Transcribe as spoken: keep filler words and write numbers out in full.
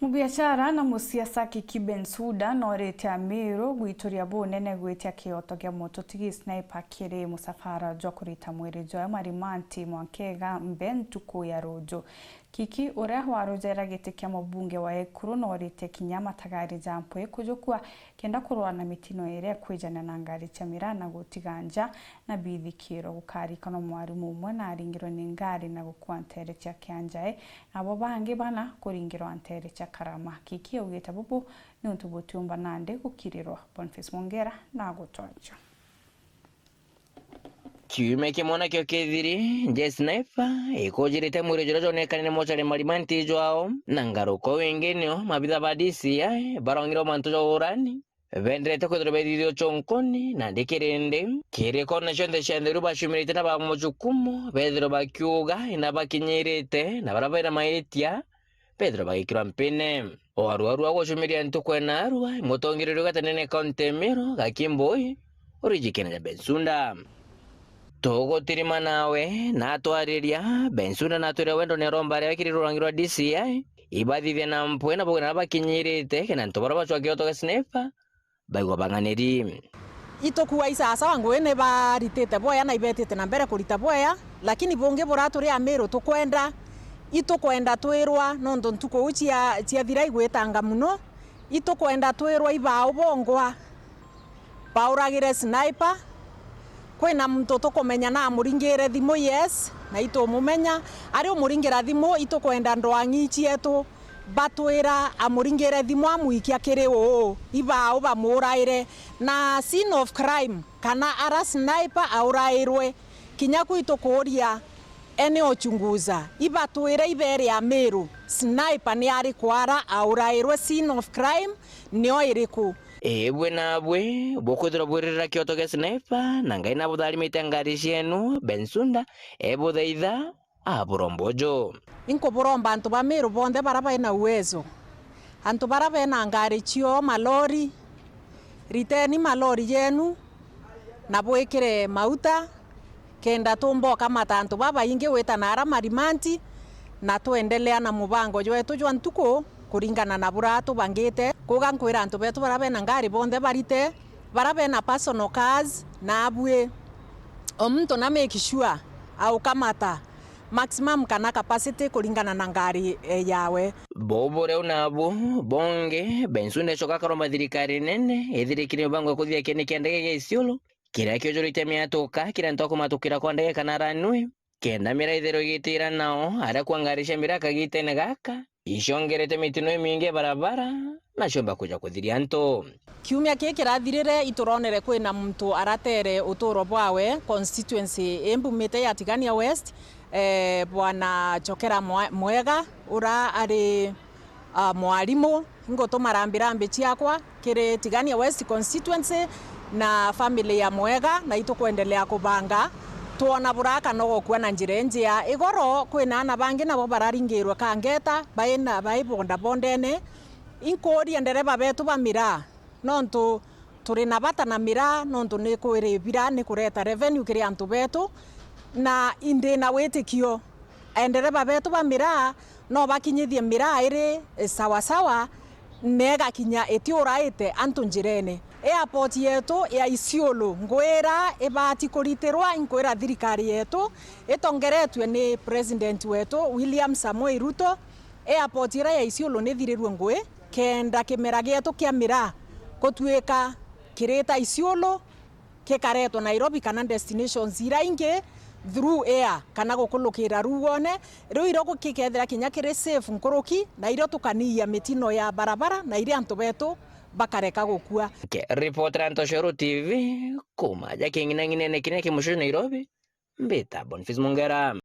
Mubiashara na musiasa Kiki Bensouda nooritie Amiru gwituria bunene gwitia kioto gia mututigi Sniper kiri musafara jwa kurita mwiri jwawe Marimanti mwanka iga mbe ntuku ya ruju. Kiki, uria warujera giti kia mubunge wa Ekuru, nooritie kinya matagari ja mpwi kujukua kenda kurwaa na mitino iria ikwijania na ngari cia miraa na gutiga nja na bithikiro. Gukarikanwa mwarimu umwe naringirwe ni ngari na gukua nteere cia Kianjae, nabo bangi bana kuringirwa nteere cia Karama. Kiki augite bubu niuntu butiumba nandi gukirirwa. Boniface Mwongera na gutwaja. Kiumia kimwe nakio kithiri, Jess Sniper ikujirite mwiri juria jwonekanire mochari Marimanti jwao, na ngaruko wingi nio mabitha ba D C I barongirwe mantu ja urani, benderete kwithirwa bethithia uchonkoni, nandi kirindi kirikone cionthe cia ntheru baciumirite na ba mujukumu bethirwe bakiuga ina bakinyirite, na baria baina maitia bethirwa bagikirwa mpine. O arwaru a gucumiria ntuku ena arua, mutongereria ugatanene kaunti Meru, Gakimbui, urijikene ja Bensouda. Tugutirima nawe, na atwariria, Bensouda na atwire wendo ni aromba aria ekiri rurangi rwa D C I, ibathithia na mpwi na bugina bakinyirite, kena antu baria bacwa kioto gia Sniper, baigwa bang'aniri. Itukua isasawa ngugi ni baritite bwea na ibetite na mbere kurita bwea, lakini bungi buria turi Amiru tukwenda, itukwenda twirwa, nontu ntuku uu cia, ciathira igwitanga muno, itukwenda twirwa ibau bongwa bauragire Sniper. Kwina muntu tukumenya na amuringire thimu, yes, na itumumenya. Ari umuringira thimu, itukwenda ndwang'i cietu batwira amuringire thimu amwikia kiri uu, ibau bamuraire. Na scene of crime, kana ara Sniper aurairwe, kinya kwi tukuuria ene uchunguza, ibatwire ibere Amiru, Sniper ni ari kwara aurairwe, scene of crime nio iriku? Ibwe nabwe bukwithirwa bwiririra kioto gia Sniper, na Ngai nabutharimite ngari cienu, Bensouda ebuthaitha aburomba uju. Inkuburomba antu ba Meru bonthe bara baina uwezo, antu bara bena ngari cio, malori, riteni malori yenu na bwikire mauta, kenda tumba ukamata antu babaingi gwita na ara Marimanti, na twendelea na mubango jwetu jwa ntuku kuringana na buria tubangite. Kuga nkwira antu betu bara bena ngari bonthe barite, bara bena personal cars, na abui o muntu na make sure aukamata maximum kana capacity kuringana na ngari, eh, yawe. Bubu riu nabu bungi, Bensouda ecoka akaromba thirikari nene ithirikire mibango ya kuthithia kieni kia ndege gia Isiolo, kiria kiujurite miatuka kiria antu akumatukira kwa ndege kana runway, kenda miraa ithirwe igitira nao aria kwa ngari cia miraa kagitene gaka iciongerete mitino imingi ya barabara na ciomba kuja kuthiria antu. Kiumia kii kirathirire, ituronere kwina muntu aratere uturo bwawe constituency imbumite ya Tigania West, eh, Bwana Chokera Mwa-, Mwega, ura ari, ah, mwarimu. Ingutuma rambirambi ciakwa kiri Tigania West constituency na family ya Mwega, na itukwendelea kubanga twona buraka no gukua na njira injia. Igoro kwina ana bangi nabo bararingirwe kangeta, baina, bai bondabondene. Inkuuria ndereba betu ba miraa, nontu turi na bata na miraa, nontu ni kwiribira ni kureta revenue kiri antu betu, na indi na witikio, endereba betu ba miraa no bakinyithie miraa iri sawasawa, na igakinya itiuraite antu njirene. Airport yetu ya Isiolo ngwira ibati kuritirwa, inkwira thirikari yetu itongeretue ni President wetu William Samoei Ruto, airport iria ya Isiolo nithirirue ngui, kenda kimera gietu kia miraa gutuika kirita Isiolo, kikaretwa Nairobi kana destinations iria ingi through air kana gukulukira ruuone, riu irio gikethira kinya kiri safe nkuruki, na irio tukaniia mitino ya barabara na iria antu betu bakareka gukua. Nkiripotera Ntoshero T V kuuma aja king'inang'inene kiria ki mucii Nairobi, mbita Boniface Mungera.